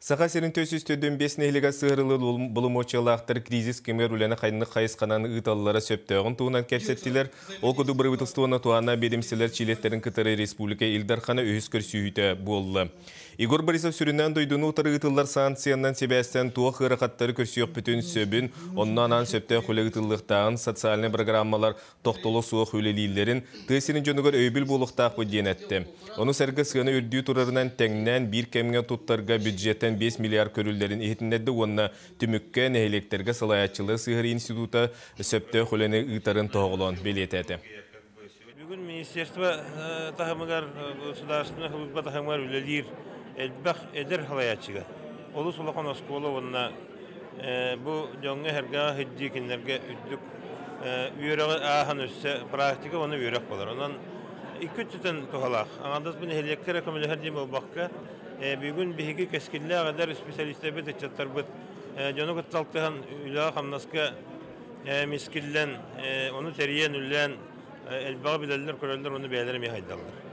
Саха сирин 445 нэһилиэгэ сыһыарылы боломуочуйалаахтар кризис кэмигэр үлэни хайнык хайысханан ыыталлара сөптөөҕүн туһунан кэпсэттилэр. Ол курдук бырабыыталыстыбаны туһааннаах биэдэмистибэлэр чилиэттэрин кытары республика Ил Дархана үһүс көрсүһүүтэ буолла. Егор Борисов сүрүннээн дойдуну утары ыытыллар санкциянан сибээстэн туох ыарахаттары көрсүөхпүтүн сөбүн, онно анаан сөптөөх үлэ ыытыллыахтааҕын, социальнай программалар тохтоло суох үлэлииллэрин, тыа сирин дьонугар өйөбүл буолуохтаахпыт диэн эттэ. Ону сэргэ сыана үрдүү турарынан тэҥнээн биир кэмҥэ туттарга бюджеттэн 5 миллиард көрүллэрин иһитиннэрдэ уонна түмүккэ нэһилиэктэргэ салайааччылары сыһыарыы института сөптөөх үлэни ыытарын тоһоҕолоон бэлиэтээтэ. Бүгүн министерство таһымыгар, государственнай служба таһымыгар үлэлиир элбэх эдэр салайааччыга олус улахан оскуола уонна бу дьоҥҥо-сэргэҕэ сылдьыы кинилэргэ үрдүк үөрэҕи ааһан өссө практика уонна үөрэх буолар. Онон икки өттүттэн туһалаах. Аҥардас бу нэһилиэккэ эрэ көмөлөһөр диэн буолбакка, бүгүн биһиги кэскиллээх эдэр специалистарбыт, ыччаттарбыт дьону кытта алтыһан үлэҕэ-хамнаска мискиллэн, ону тэрийэн, үлэлээн элбэҕи билэллэр, көрөллөр уонна бэйэлэрэ эмиэ хайдаллар.